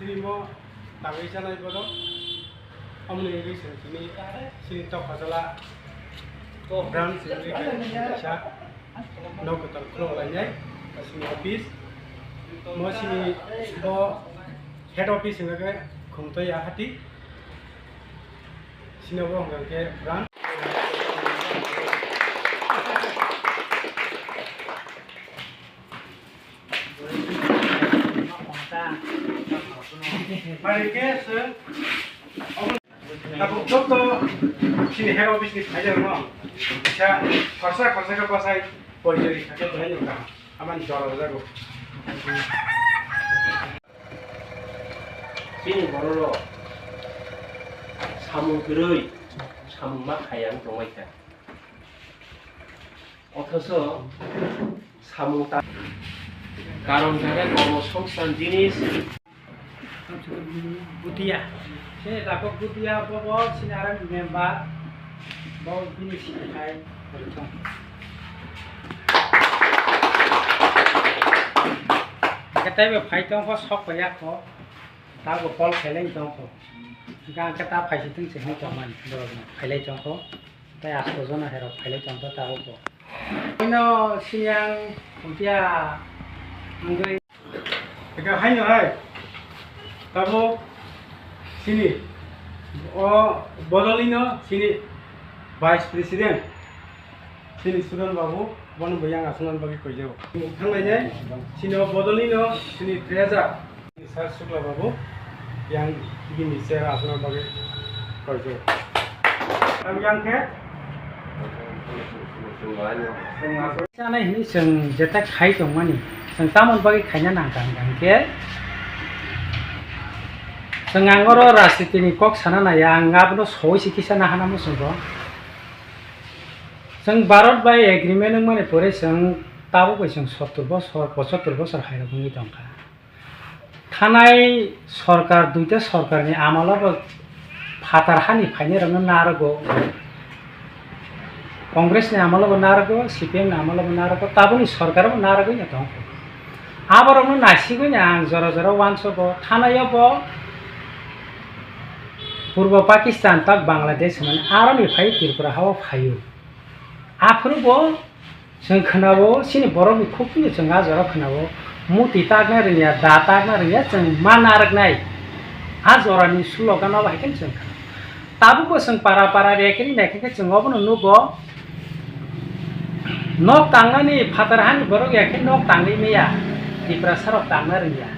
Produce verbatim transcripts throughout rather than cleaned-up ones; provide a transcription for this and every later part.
Chini mo tangwi chanai borok. Omoni wngwi chwng chini, chini Tokpajala branch wngwi kaisa nok kwtal khulok lainai chini office. Mo chini bo head office wngkha khe Khumtoya Hati. Chini bo hwnkha khe branch. Tabuk joto chini head office ni phaijak no kisa khorsa khorsa khe bwsai porijoi kha khe belai no kaham. Amani jora rwjago. Chini borok rok samung kwrwi samung ma khaiya wng tongbai kha. Othocho samung ta-, karon khe kormo songsan jinis. Butia. Chini takhuk Butia bo, bo chini arang member. Bo bini sini khai. Khe taibo phai tongkho, sok paiya kho. Tabo call khailai tongkho. Hingkhe ang khe ta phaisitwng se hinwi tongmani. Borok khailai tongkho. Tei asto jona herok khailai tongkha tabukbo. Ino siyang Khumtoya wngwi. Eka haino hai. Tabuk sini o bodolino sini Vice President sini Sudan Babu bono bo yang aswknani bagwi koijago. Thanglainai sini o bodolino sini Treasurer. Sir Shukla Babu, yang bini chair aswkna bagwi koijago. Ang yang khe chanai hinwi chwng jeta khai tongmani, chwng tamoni bagwi khaina nangkha hwnkha hwnkhe, chwng ang oro rajnitini kok sana naiya, ang abono soi se kisa nahana muchungo. Chwng Bharat bai agreement wngmani pore chwng tabuk bai chwng sottor bosor, pochottor bosor hairok wngwi tongkha. Thanai sorkar, duita sorkarni amalo bo phatar hani phainairokno narwgo, Congressni amalo bo narwgo, C P M ni amalo bo narwgo, tabukni sorkar bo narwgwino tongkho. Aborokno naisigwino ang jora jora uansugo, thanaio bo Purbo Pakistan tak Bangladesh hwnmani aroni phai Tripura hao phaio. Aphuru bo Chwng khwnao, chini borokni khukchino chwng a jora khwnao, muti takna rwngya, da takna rwngya, chwng ma narwknai. A jorani slogan no bahai khe chwng khwnao. Tabukbo chwng para para rekri naikhe khe chwng obono nugo. Nok tangnani phatar hani borok ya khe nok tangwi maya, Tiprasa rok tangna rwngya.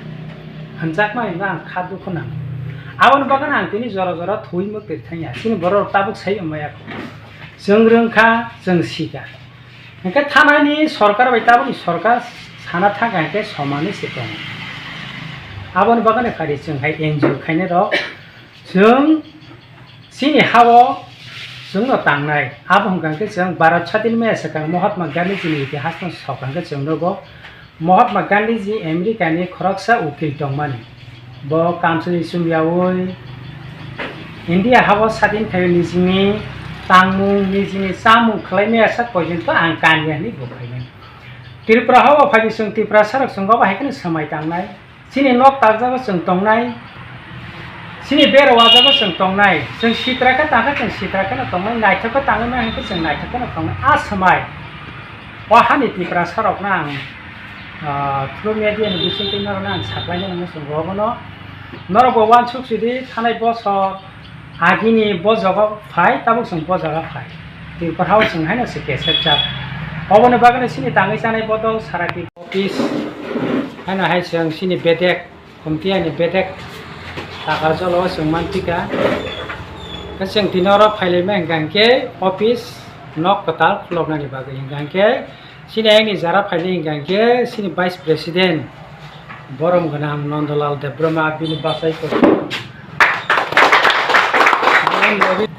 Hwnjakma hwnba ang kha dukhu nango. Aboni bagwi ang tini jora jora thuwi mwktwi thangya. Chini borok tabuk sai maya kho. Chwng rwngkha, chwng sikha. Hingkhe thanani sorkar bai tabukni sorkar sana thangkha hingkhe somani se tongo. Aboni bagwino kari chwng hai N G O khainai rok chwng chini hao chwngno tangnai. Abo hwnkha hwnkhe chwng Bharat Sadhin maya swkang Mahatma Gandhi jini itihasno sok hwnkhe chwng nugo. Mahatma Gandhiji Americani khoroksa ukil tongmani. Bo kamchwlwi chumyaui India habo sadin khaio nijini tangmung, nijini chamung khlai maya sak poijinto ang kanya hwnwi bo khaimani. Tripura habo phaidi chwng Tiprasa rok chwng obo hai kheno swmai tangnai. Chini nok takjago chwng tongnai. Chini bera wajago chwng tongnai, chwng sitra khe tangkha, chwng sitra kheno tongnai, naithok khe tangwi ma hwnkhe chwng naithok kheno tongnai. A swmai, o hani Tiprasa rokno ang, ah, through media ni bisingtwi norokno ang saklainani muchungo obono. Norokbo uansuk sidi, thanai bosor agini bo jaga phai, tabuk chwng bo jaga phai. Tripura hao chwng haino se kesepjak. Oboni bagwino chini tangwi chanai bodol sara ki office haino hai chwng chini bedek Khumtoyani bedek Takarjalo o chwng manpikha. Khe chwng tini oro phailaima hwnkha hwnkhe office nok kwtal khuloknani bagwi hwnkha hwnkhe chini ayangni jara phainai hwnkha hwnkhe chini Vice President borom gwnang Nandalal Debbarma bini bachai kwrwi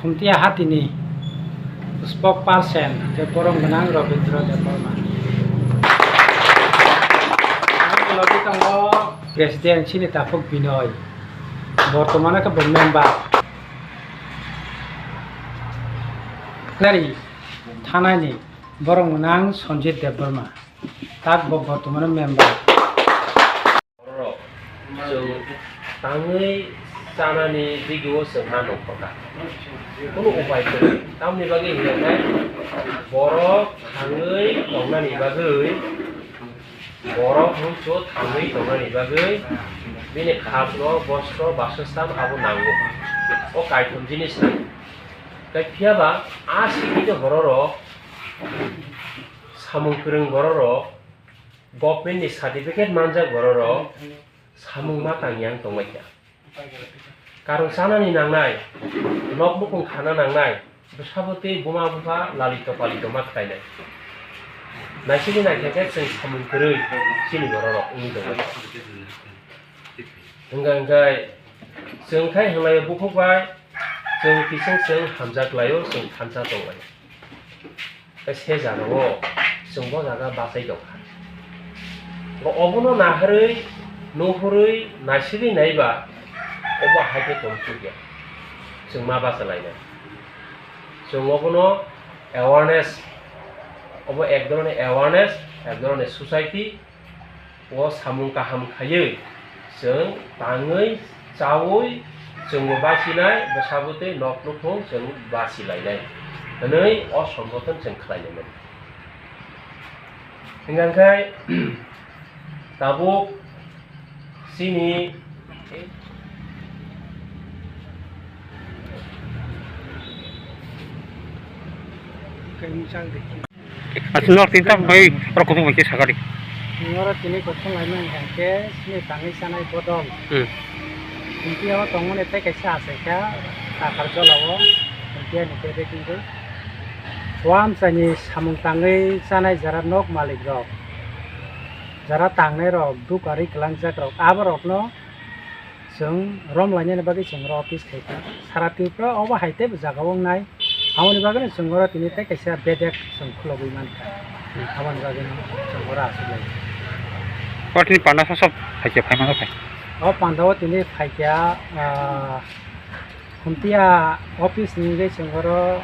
Khumtoya Hatini spokesperson khe borom gwnang Rabindra Debbarma. Ani logi tongo President chini takhuk Binoy, bortomano khe bo member. Nari thanani borok mwnang Sanjit Debbarma, tak bo bortomano member. Borok chwng Tangwi chanani digio chwng ha nongkhorkha. Kunu upai kwrwi. Tamoni bagwi hinkhe borok thangwi tongnani bagwi, borok hwnso thangwi tongnani bagwi bini khasno, bostro, basostan abo nango. O kaithom jinis nang. Tei phiyaba a sikini bororok, samung kwrwng bororok, government ni certificate manjak bororok, samung ma tang yang tongbaikha. Karon chanani nangnai, nok nukhung khana nangnai, bwsabo tei buma bupha lalito palito ma khlainai. Naisingwi naikha khe chwng samung kwrwi chini bororok wngwi tongo. Hwnka hwnkhe chwng khai hwnlaio bukhuk bai, chwng kising chwng hamjak laio, chwng thansa tong laio. Tei se jaga o chwng bo jaga bachai tongkha. Bo obono naharwi, nuhurwi, naisigwi naiba, obo hai khe tong thukya. Chwng ma bacha lainai. Chwng obono awareness, obo ek dhoroner awareness, ek dhoroner society, o samung kaham khaiwi chwng tangwi chawi chwngbo basinai, bwsabo tei nok nukhung chwng basilainai hwnwi o songbothon chwng khlainai mani. Hwnka khe tabuk chini Achu nok tin tam bai rok kutung bai khe sakari. Noro tini kutung laimani hwnkhe chini tangwi chanai bodol. Hmm. India o tongmani tei kaisa achaikha takhar jolao India ni bebek wngwi. O amchaini samung tangwi chanai jara nok malik rok, jara tangnai rok, dukari kwlangjak rok, abo rokno chwng rom lainani bagwi chwng oro office khaikha. Sara Tripura obo hai teibo jaga o wngnai. Aboni bagwino chwng oro tini tei kaisa bedek chwng khulogwi mankha. Aboni bagwino chwng oro aswk lai. O tini panda sasok phaikha, phaima phai. O panda o tini phaikha, ah, Khumtiya office ni hwnkhe chwng oro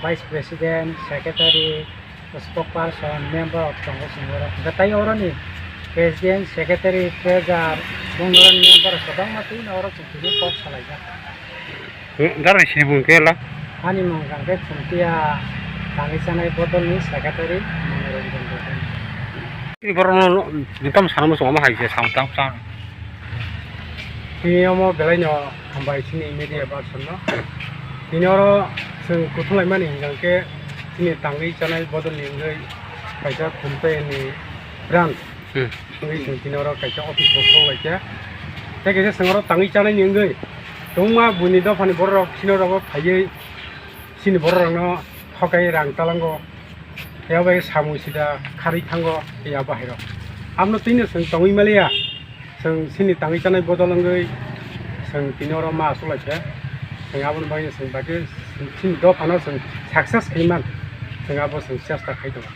vice president, secretary, spokesperson, member rok tongo chwng oro. Hwnkhe tai oroni president, secretary, treasurer, bong norok member rok kwbangma twi no oro chwng tini kok salaijak. Darani sini bung khe la? Ani mung hwnkhe Khumtiya tangwi chanai bodol ni secretary Monoranjan Debbarma. Tini borok no, no, noktam sana muchung omo hai se sam tang tang. Tini omo belai no hambai chini media person no. Tini oro chwng kuthum lai mani hwnkhe chini tangwi chanai bodol ni wngwi kaisa Khumtiya ni branch. Hmm. Wngwi chwng tini oro kaisa office bo khuluk lai kha. Tei kaisa chwng oro tangwi chanai ni wngwi tongma buini dopha ni borok rok sino rogo phaiwi chini borok rok no thokai rang talango. Tei abo samung sida kharwi thango tei abo hai rok. Abono twi no chwng tongwi maliya. Chwng chini tangwi chanai bodol wngwi chwng tini oro ma aswk lai kha. Chwng aboni bagwi chwng bagwi chini dophano chwng success khai man. Chwng abo chwng chesta khai tongo.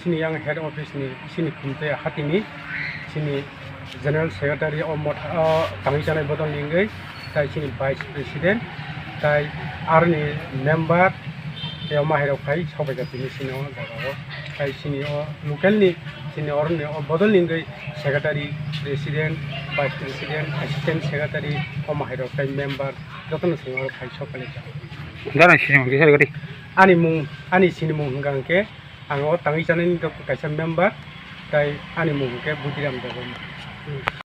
Chini yang head office ni chini Khumtiya hatini chini general secretary o motha o tangwi chanai bodol ni wngwi tai chini vice president tai aroni member tei o mahairok phai sobaikha tini chini o jaga o. Tai chini o local ni chini oroni o bodol ni wngwi secretary, president, vice president, assistant secretary, o mahairok tai member jotono chwng oro phai sok palikha. Dara sini mung kisa gari. Ani mung, ani sinimung hwnkha hwnkhe ang o tangwi chanani kaisa member, tai ani mung hwnkhe Budiram Debbarma.